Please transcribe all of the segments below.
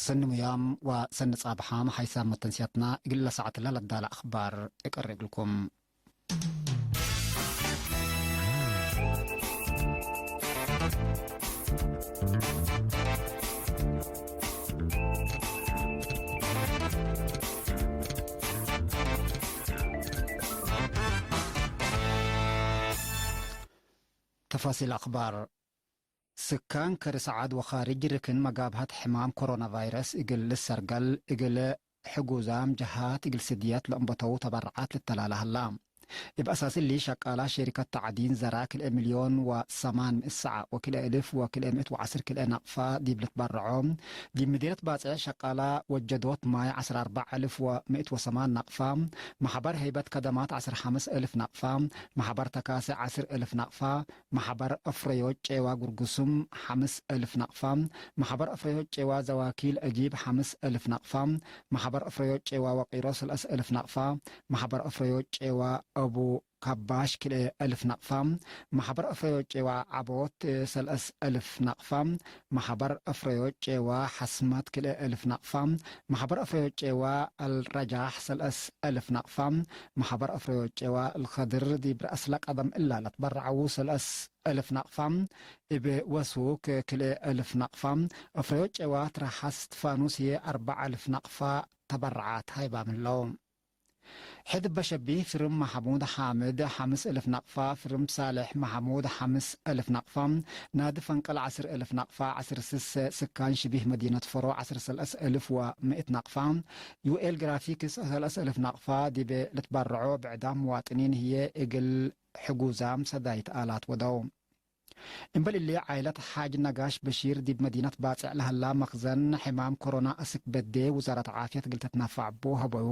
ሰኒ ሙያም ወሰኒ ጻብሓም ሓይሳብ መተንስያትና እግል ለሰዓትላ ለዳላ ኣኽባር እቀርብልኩም። ተፋሲል ኣኽባር። ስካን ከርስ ዓድ ወኻሪጅ ርክን መጋብሃት ሕማም ኮሮና ቫይረስ እግል ልሰርገል እግል ሕጉዛም ጀሃት እግል ስድየት ለእንበተው ተበረዓት ልተላላህላ። እብ ኣሳስ እሊ ሸቃላ ሸሪከት ተዕዲን ዘራ ክልኤ ሚልዮን ወሰማን ምእት ሰዓ ወክልኤ እልፍ ወክልኤ ምእት ወዓስር ክልኤ ናቕፋ ዲብ ልትበረዖ፣ ዲብ ምዲረት ባጽዕ ሸቃላ ወጀዶት ማይ ዓስር ኣርባዕ እልፍ ወምእት ወሰማን ናቕፋ፣ ማሕበር ሀይበት ከደማት ዓስር ሓምስ እልፍ ናቕፋ፣ ማሕበር ተካሲ ዓስር እልፍ ናቕፋ፣ ማሕበር ኣፍረዮ ጨዋ ጉርጉሱም ሓምስ እልፍ ናቕፋ፣ ማሕበር ኣፍረዮ ጨዋ ዘዋኪል እጂብ ሓምስ እልፍ ናቕፋ፣ ማሕበር ኣፍረዮ ጨዋ ወቂሮ ሰለስ እልፍ ናቕፋ፣ ማሕበር ኣፍረዮ ጨዋ ኣቡ ካባሽ ክልኤ እልፍ ናቕፋ፣ ማሕበር ኣፍረዮ ጨዋ ዓቦት ሰለስ እልፍ ናቕፋ፣ ማሕበር ኣፍረዮ ጨዋ ሓስማት ክልኤ እልፍ ናቕፋ፣ ማሕበር ኣፍረዮ ጨዋ ኣልረጃሕ ሰለስ እልፍ ናቕፋ፣ ማሕበር ኣፍረዮ ጨዋ ኣልኸድር ዲብ ረኣስላ ቀደም እላ ለትበረዐዉ ሰለስ እልፍ ናቕፋ፣ እብ ወሱክ ክልኤ እልፍ ናቕፋ፣ ኣፍረዮ ጨዋ ትራሓስ እስቲፋኖስ ህዬ ኣርባዓ እልፍ ናቕፋ ተበረዓት ሃይባም ህለው። ሕድ በሸቢ ፍርም ማሕሙድ ሓምድ ሓምስ እልፍ ናቕፋ፣ ፍርም ሳልሕ ማሕሙድ ሓምስ እልፍ ናቕፋ፣ ናዲ ፈንቅል ዓስር እልፍ ናቕፋ፣ ዓስር ስሰ ስካን ሽቢህ መዲነት ፈሮ ዓስር ሰለስ እልፍ ወምእት ናቕፋ፣ ዩኤል ግራፊክስ ሰለስ እልፍ ናቕፋ ዲበ ልትባርዖ ብዕዳም መዋጥኒን ህዬ እግል ሕጉዛም ሰዳይት ኣላት ወደው። እምበል እሊ፣ ዓይለት ሓጅ ነጋሽ በሺር ዲብ መዲነት ባጽዕ ለሀላ መኽዘን ሕማም ኮሮና አስክ በዴ ውዛረት ዓፍየት እግል ተትናፋዕ ቡ ሀበዩ።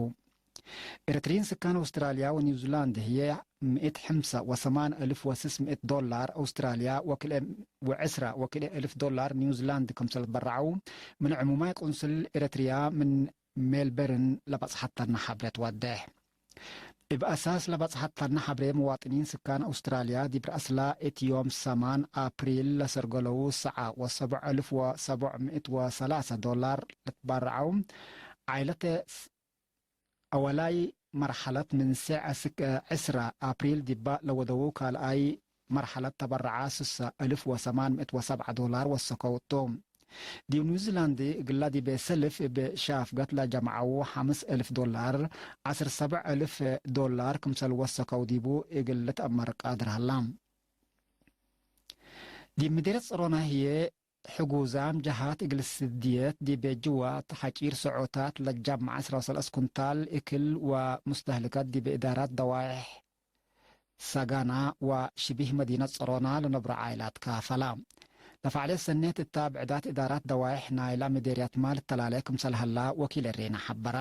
ኤረትሪን ስካን አውስትራልያ ወኒውዚላንድ ህዬ ምእት ሕምሰ ወሰማን እልፍ ወስስ ምእት ዶላር አውስትራልያ ወክልኤ ወዕስራ ወክልኤ እልፍ ዶላር ኒውዚላንድ ክምሰል በረዐው ምን ዕሙማይ ቁንስል ኤረትርያ ምን ሜልበርን ለበጽሐተና ሐብሬ ትወዴሕ። እብ አሳስ ለበጽሐተና ሐብሬ፣ መዋጥኒን ስካን አውስትራልያ ዲብ ረአስላ እት ዮም ሰማን አፕሪል ለሰርገለው ሰዓ ወሰቡዕ እልፍ ወሰቡዕ ምእት ወሰላሰ ዶላር ልትባረዐው ዓይለተ አወላይ መርሐለት ምን ሴዕ እስክ ዕስራ አፕሪል ዲባ ለወደዉ ካልኣይ መርሐለት ተበረዓ ስሳ እልፍ ወሰማን ምእት ወሰብዓ ዶላር ወሰከው እቱ። ዲብ ኒውዚላንድ እግላ ዲበ ሰልፍ እብ ሻፍገት ለጀምዐዉ ሐምስ እልፍ ዶላር፣ ዐስር ሰብዕ እልፍ ዶላር ክምሰል ወሰከው ዲቡ እግል ልትአመር ቃድር ሀላ። ዲብ ምዴርየት ጸሮና ህዬ ሕጉዛም ጀሃት እግል ስድየት ዲብ ጅዋት ሐጪር ሰዖታት ለጃምዐ ዐስራ ወሰለስ ኩንታል እክል ወሙስተህልከት ዲብ እዳራት ደዋይሕ ሰጋና ወሽቢህ መዲነት ጸሮና ለነብሮ ዓይላት ካፈላ። ለፋዕሌት ሰኔት እታ ብዕዳት እዳራት ደዋይሕ ናይላ ምዴርያት ማል እተላለ ክምሰል ሀላ ወኪል እሬና ሐበራ።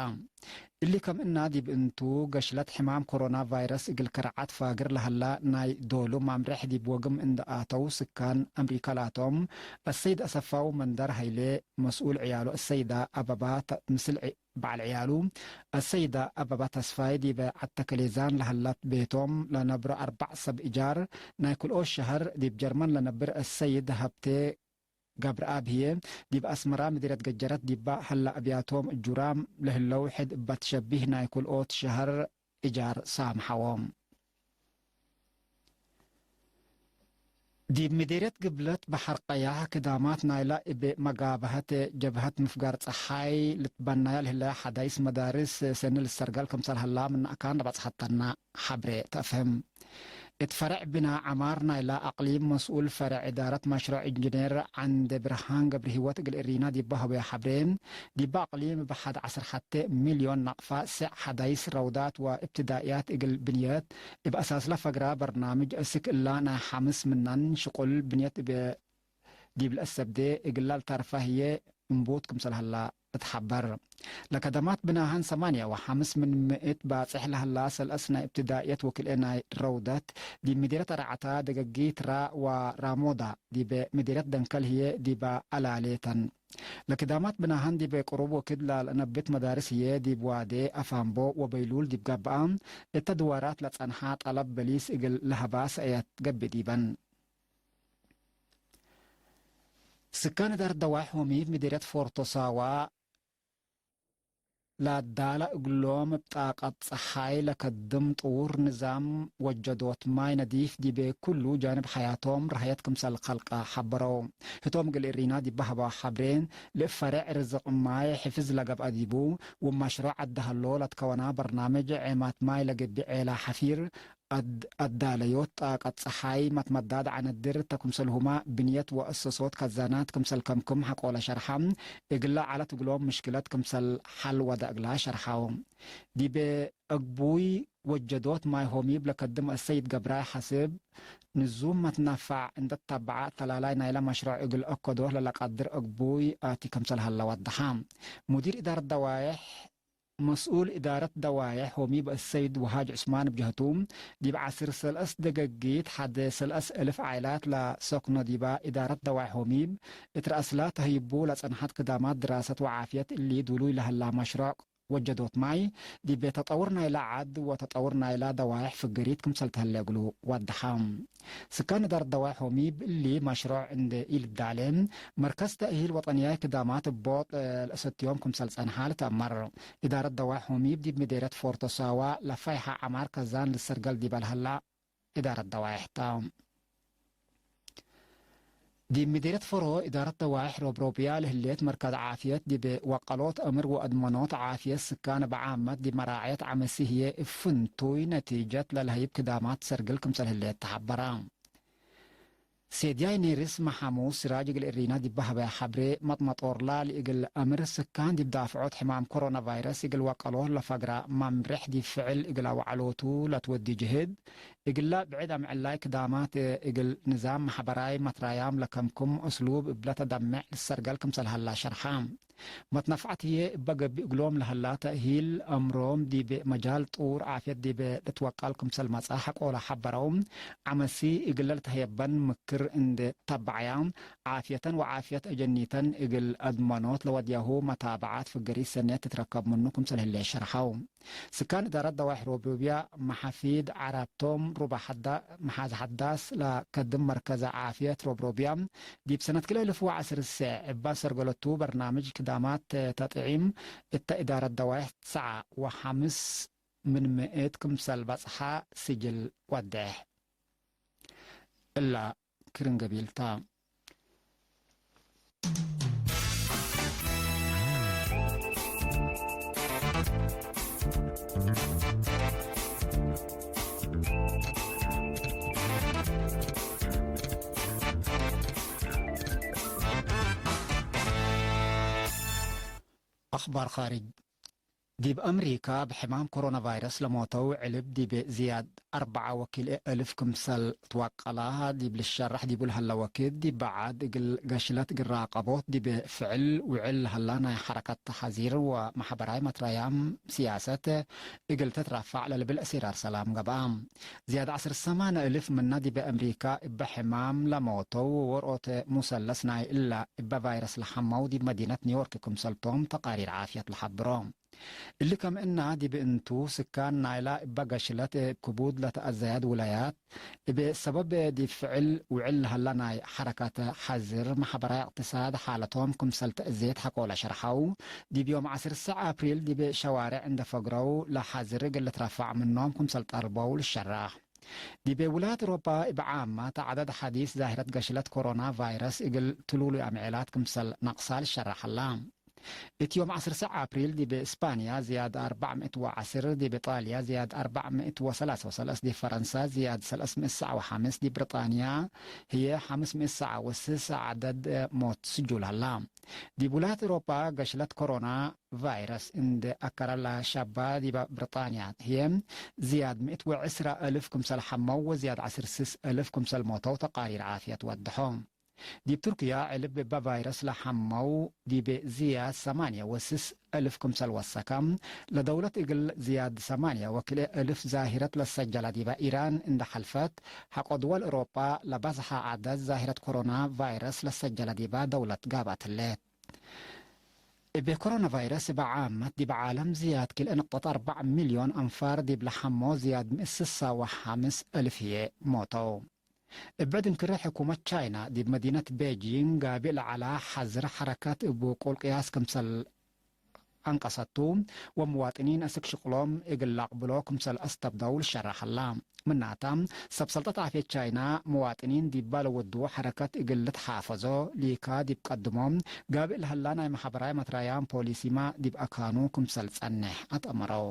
እሊ ከም እና ዲብ እንቱ፣ ገሽለት ሕማም ኮሮና ቫይረስ እግል ከርዓት ፋግር ለሀላ ናይ ዶሉ ማምርሕ ዲብ ወግም እንደ አተው ስካን አምሪካ ላቶም፣ አሰይድ አሰፋው መንደር ሀይሌ መስኡል ዕያሉ አሰይዳ አበባ ተ-፣ ምስል ዕ-፣ በዓል ዕያሉ አሰይዳ አበባ ተስፋይ ዲበ ዓተከሌዛን ለሀላት ቤቶም ለነብረ አርባዕ ሰብ እጃር ናይ ክልኦት ሸሀር ዲብ ጀርመን ለነብር አሰይድ ሀብቴ ገብረኣብ ህዬ፣ ዲብ አስመራ ምዲርየት ገጀረት ዲባ ሀላ አብያቶም እጁራም ለህለው ሕድ እባ ትሸቢህ ናይ ክልኦት ሸሀር እጃር ሳምሐዎም። ዲብ ምዲርየት ግብለት በሐር ቀያሕ ክዳማት ናይላ እብ መጋብሀት ጀብሀት ምፍጋር ጸሓይ ልትበናያ ለህለያ ሐዳይስ መዳርስ ሰኒ ልሰርገል ክምሰል ሀላ ምን አካን ለበጽሐተና ሐብሬ ተአፍህም። እት ፈረዕ ብና ዐማር ናይላ አቅሊም መስኡል ፈረዕ እዳረት መሽሮዕ ኢንጅኔር ዐንደ ብርሃን ገብረሂወት እግል እሪና ዲባ ሀበዮ ሐብሬ፣ ዲባ አቅሊም እብ ሐድ ዐስር ሐቴ ሚልዮን ናቅፋ ሴዕ ሐዳይስ ረውዳት ወእብትዳእያት እግል ብንየት እብ አሳስላ ፈግራ በርናምጅ እስክ እላ ናይ ሐምስ ምናን ሽቁል ብንየት እብ ዲብ ለአሰብዴ እግላ ልታርፋ ህዬ እምቡት ክምሰል ሀላ እትሐበር። ለከደማት ብናሃን ሰማንያ ወሐምስ ምን ምእት ባጽሕ ለሀላ ሰልአስ ናይ እብትዳእየት ወክልኤ ናይ ረውደት ዲብ ምዲረት አርዓታ ደገጊት ራ ወራሞዳ ዲበ ምዲረት ደንከል ህዬ ዲበ አላሌተን። ለክዳማት ብናሃን ዲበ ቅሩብ ወክድ ላልአነብት መዳርስ ህዬ ዲብ ዋዴ አፋምቦ ወበይሉል ዲብ ገብአ እተ ድዋራት ለጸንሓ ጠለብ በሊስ እግል ለሀባ ሰእየት ገብእ ዲበን። ስካን እዳረት ደዋይሕ ሆሚብ ምዲርየት ፎርቶ ሳዋ ላዳላ እግሎም እብ ጣቀት ጸሓይ ለከድም ጥውር ንዛም ወጀዶት ማይ ነዲፍ ዲቤ ኩሉ ጃንብ ሐያቶም ረህየት ክምሰል ከልቀ ሐበረው። ህቶም እግል እሪና ዲበ ሀበዋ ሐብሬ፣ ለእብ ፈሬዕ ርዝቅ ማይ ሕፍዝ ለገብአ ዲቡ፣ ወማሽሮዕ አዳህሎ ለትከወና በርናምጅ ዔማት ማይ ለገብእ ዔላ ሐፊር፣ አድ-፣ አዳለዮት ጣቀት ጸሓይ መትመዳድ ዐነድር እተ ክምሰልሁማ ብንየት ወአሰሶት ከዛናት ክምሰል ከምክም ሐቆለ ሸርሐ፣ እግለ ዐለት እግሎም ምሽክለት ክምሰል ሐል ወደ እግላ ሸርሐው። ዲቤ አግቡይ ወጀዶት ማይ ሆሚብ ለከድም አሰይድ ገብራይ ሐስብ፣ ንዙም መትናፋዕ እንደ ተባዓ ተላላይ ናይለ መሽሮዕ እግል አከዶት ለለቀድር አግቡይ አቲ ክምሰል ሀለ ወደሐ። ሙዲር ኢዳረት ደዋየሕ መስኡል እዳረት ደዋየሕ ሆሚብ አሰይድ ወሃጅ ዑስማን ብጀህቱ፣ ዲብ ዐስር ሰልአስ ደገጊት ሐደ ሰልአስ እልፍ ዓይላት ለሰክኖ ዲባ እዳረት ደዋይሕ ሆሚብ እት ረአስላ ተህይቡ ለጸንሐት ክዳማት ድራሰት ወዓፍየት እሊ ዱሉይ ለህላ መሽሮዕ ወጀዶት ማይ፣ ዲቤ ተጠውር ናይላ ዐድ ወተጠውር ናይላ ደዋይሕ ፍግሪት ክምሰል ተህሌ እግሉ ወደሐ። ስካን እዳረት ደዋይሕ ሆሚብ እሊ መሽሮዕ እንዴ ኢልዳሌ፣ መርከዝ ተእሂል ወጠንያይ ክዳማት እቦጥ ለእሰትዮም ክምሰል ጸንሐ ልትአመር። እዳረት ደዋይሕ ሆሚብ ዲብ ምዴርየት ፎርቶ ሳዋ ለፋይሐ ዐማር ከዛን ልሰርገል ዲበ ለሀላ እዳረት ደዋይሕ ተ። ዲብ ምዴርየት ፈሮ እዳረት ደዋይሕ ሮብሮብያ ለህሌት መርከዝ ዓፍየት ዲብ ወቀሎት እምር ወአድመኖት ዓፍየት ስካን እብ ዓመት ዲብ መራዕየት ዐመሲ ህዬ እብ ፍንቱይ ነቲጀት ለለህይብ ክዳማት ሰርግል ክምሰል ህሌት ተሐበረ። ሴድያይ ኔርስ መሓሙስ ሲራጅ እግል እሪና ዲብ ሀበያ ሐብሬ፣ መጥመጦርላ ለእግል አምር ስካን ዲብ ዳፍዖት ሕማም ኮሮና ቫይረስ እግል ወቀሎት ለፈግራ መምርሕ ዲብ ፍዕል እግል አውዐሎቱ ለትወዲ ጅህድ፣ እግላ ብዕድ አምዕላይ ክዳማት እግል ንዛም መሐበራይ መትራያም ለከምክም እስሉብ እብለ ተደምዕ ልሰርገል ክምሰል ሀላ ሸርሐ። መትነፍዐት ህዬ እበ ገብእ እግሎም ለሀላ ተእሂል አምሮም ዲብ መጃል ጡር ዓፍየት ዲብ ልትወቀል ክምሰል መጽአ ሐቆለ ሐበረው። ዐመሲ እግለ ልትሀየበን ምክር እንዴ ተበዐያ፣ ዓፍየተን ወዓፍየት አጀኒተን እግል አድመኖት ለወድያሁ መታብዓት ፍግሪት ሰኔት ትትረከብ ምኑ ክምሰል ህሌ ሸርሐው። ስካን እዳረት ደዋይሕ ሮብሮብያ መሓፊድ ዐራብቶም ሩባ ሐዳ-፣ መሓዝ ሐዳስ ለከድም መርከዘ ዓፍየት ሮብሮብያ፣ ዲብ ሰነት ክልኤ እልፍ ወዐስር ሴዕ እባ ሰርገለቱ በርናምጅ ክዳማት ተጥዒም እተ እዳረት ደዋይሕ ትስዓ ወሐምስ ምን ምእት ክምሰል በጽሓ ስጅል ወዴሕ። እላ ክርን ገቢልታ። ኣኽባር ኻርጅ። ዲብ አምሪካ ብሕማም ኮሮና ቫይረስ ለሞተው ዕልብ ዲብ ዝያድ አርበዓ ወክልኤ እልፍ ክምሰል ትወቀላ ዲብ ልሸራሕ ዲቡ ለሀለ ወክድ፣ ዲብ በዓድ እግል ገሽለት እግል ራቀቦት ዲብ ፍዕል ውዕል ለሀላ ናይ ሐረከት ተሐዚር ወመሐበራይ መትረያም ስያሰት እግል ትትረፋዕ ለልብል እሲራር ሰላም ገብአ። ዝያድ ዐስር ሰማነ እልፍ ምና ዲብ አምሪካ እበ ሕማም ለሞተው ወወርኦት ሙሰለስ ናይ እላ እበ ቫይረስ ለሐመው ዲብ መዲነት ኒውዮርክ ክምሰልቶም ተቃሪር ዓፍየት ለሐብሮ። እሊ ከም እና ዲብ እንቱ፣ ስካን ናይላ እበ ገሽለት እብ ክቡድ ለተአዘያድ ውላያት፣ እብ ሰበብ ዲብ ፍዕል ውዕል ለሀላ ናይ ሐረካት ሐዝር መሐበራይ እቅትሳድ ሓለቶም ክምሰል ተእዜት ሐቆለ ሸርሐው፣ ዲብ ዮም ዐስር ሰዕ አፕሪል ዲብ ሸዋርዕ እንደ ፈግረው ለሐዝር እግል ልትረፋዕ ምኖም ክምሰል ጠልበው ልሸራሕ። ዲብ ውላያት ኤውሮጳ እብ ዓማት ዐደድ ሐዲስ ዛሂረት ገሽለት ኮሮና ቫይረስ እግል ትሉሉይ አምዔላት ክምሰል ነቅሳ ልሸራሕ ሀላ። እት ዮም ዐስር ሰዕ አፕሪል ዲብ እስፓንያ ዝያድ አርባዕ ምእት ወዐስር፣ ዲብ ኢጣልያ ዝያድ አርባዕ ምእት ወሰላሳ ወሰለስ፣ ዲብ ፈረንሳ ዝያድ ሰለስ ምእት ሰዓ ወሐምስ፣ ዲብ ብሪጣንያ ህዬ ሐምስ ምእት ሰዓ ወስስ ዐደድ ሞት ስጁል ሀላ። ዲብ ውላያት ኤውሮጳ ገሽለት ኮሮና ቫይረስ እንደ አከረላ ሻባ ዲብ ብሪጣንያ ህዬ ዝያድ ምእት ወዕስራ እልፍ ክምሰል ሐመው ወዝያድ ዐስር ስስ እልፍ ክምሰል ሞተው ተቃሪር ዓፍየት ወደሖ። ዲብ ቱርክያ ዕልብ እበ ቫይረስ ለሐመው ዲብ ዝያድ ሰማንያ ወስስ እልፍ ክምሰል ወሰከ፣ ለደውለት እግል ዝያድ ሰማንያ ወክልኤ እልፍ ዛሂረት ለሰጀለ ዲበ ኢራን እንደ ሐልፈት፣ ሐቆ ድወል ኤውሮጳ ለበዝሐ ዐደድ ዛሂረት ኮሮና ቫይረስ ለሰጀለ ዲበ ደውለት ጋብአት ህሌት። እብ ኮሮና ቫይረስ እብ ዓመት ዲብ ዓለም ዝያድ ክልኤ ነቅጠት አርባዕ ሚልዮን አንፋር ዲብ ለሐሞ ዝያድ ምእት ስሳ ወሐምስ እልፍ ህዬ ሞተው። እብ ዕድ እንክሪ ሕኩመት ቻይና ዲብ መዲነት ቤጂንግ ጋብእ ለዐላ ሐዝር ሐረካት እብ ቁልቅያስ ክምሰል ኣንቀሰቱ ወምዋጥኒን እስክ ሽቕሎም እግል ላቕብሎ ክምሰል ኣስተብደው ልሸራሐላ። ምናታ ሰብ ሰልጠት ዓፌት ቻይና መዋጥኒን ዲባ ለወድዎ ሐረከት እግል ልትሓፈዞ ሊካ ዲብ ቀድሞም ጋብእ ለሀላ ናይ ማሕበራዊ መትራያም ፖሊሲማ ዲብ ኣካኑ ክምሰል ጸንሕ ኣትአመረው።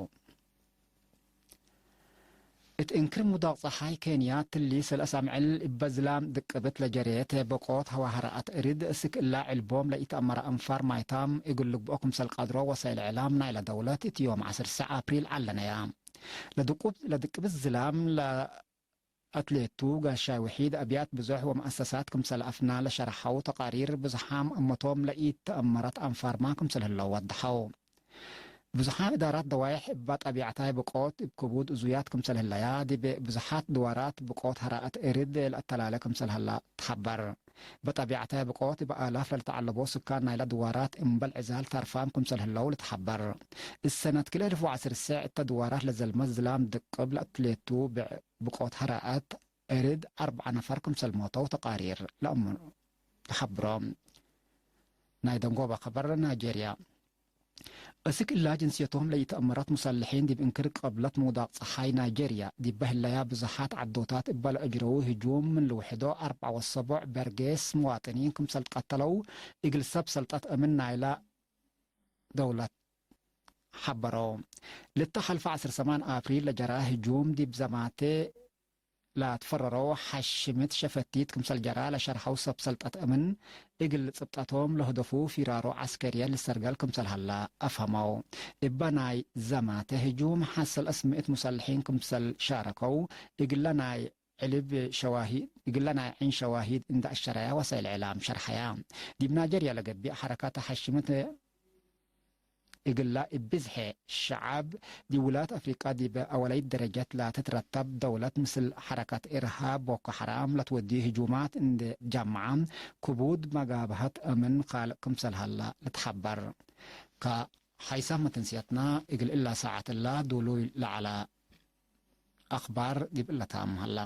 እት እንክር ሙዳቕ ጸሓይ ኬንያ ትሊ ሰለሳ ምዕል እበ ዝላም ድቅብት ለጀሬት በቆት ሀዋህራኣት እርድ እስክ እላ ዕልቦም ለኢተአመረ እንፋር ማይታም እግል ልግብኦ ክምሰል ቀድሮ ወሳይል ዕላም ናይለ ደውለት እት ዮም ዓሰርተ ትሽዓተ አፕሪል ዓለነያ። ለድቁብ-፣ ለድቅብት ዝላም ለአትሌቱ ጋሻይ ውሒድ አብያት ብዙሕ ወመአሰሳት ክምሰል አፍና ለሸርሐው ተቃሪር ብዙሓም እመቶም ለኢተአመረት አንፋርማ ክምሰል ህለው ወድሐው። ብዙሓ እዳራት ደዋይሕ እባ ጠቢዕታይ ብቆት እብ ክቡድ እዙያት ክምሰል ህለያ፣ ዲብ ብዙሓት ድዋራት ብቆት ሀራእት እርድ ለአተላለ ክምሰል ሀላ ተሐበር። በጠቢዕታይ ብቆት እብ አላፍ ለልተዓለቦ ስካን ናይላ ድዋራት እምበል ዕዛል ታርፋም ክምሰል ህለው ልትሐበር። እሰነት ክልኤ እልፍ ወዐስር ስዕ እተ ድዋራት ለዘልመት ዝላም ድቅብ ለአትሌቱ ብዕ-፣ ብቆት ሀራእት እርድ አርብዓ ነፈር ክምሰል ሞተው ተቃሪር ለአምኑ ተሐብሮ። ናይ ደንጎባ ከበር ናይጄርያ። እስክ እላ ጅንስየቶም ለኢተአመረት ሙሰልሒን ዲብ እንክር ቀብለት ምውዳቅ ጸሓይ ናይጄርያ ዲበ ህለያ ብዙሓት ዓዶታት እበ ለአጅረዉ ህጁም ምን ልውሕዶ አርብዓ ወሰቡዕ በርጌስ መዋጥኒን ክምሰል ትቀተለው እግል ሰብ ሰልጠት እምን ናይላ ደውለት ሐበሮ። ልተሐልፈ ዐስር ሰማን አፕሪል ለጀራ ህጁም ዲብ ዘማቴ ላትፈረረው ሐሽምት ሸፈቲት ክምሰል ጀራ ለሸርሐው ሰብ ሰልጠት እምን እግል ጽብጠቶም ለህደፉ ፊራሮ ዐስከርየት ልሰርገል ክምሰል ሀላ አፍሀመው። እበ ናይ ዘማተ ህጁም ሐሰል እስምእት ሙሰልሒን ክምሰል ሻረከው እግለ ናይ ዕልብ ሸዋሂድ፣ እግለ ናይ ዕን ሸዋሂድ እንዳ አሸረያ ወሳይል ዕላም ሸርሐያ። ዲብ ናይጀርያ ለገቢእ ሐረካት ሐሽምት እግላ እብ ብዝሐ ሸዓብ ዲብ ውላት አፍሪቃ ዲብ አወላይት ደረጀት ላትትረተብ ደውለት ምስል ሐረካት እርሃብ ቦኮ ሐራም ለትወድዩ ህጁማት እንዴ ጃምዓ ክቡድ መጋብሀት እምን ካልእ ክምሰል ሀላ ልትሐበር። ከሐይሳም መተንስያትና እግል እላ ሳዐት እላ ዱሉይ ለዐለ አኽባር ዲብ እለ ታም ሀላ።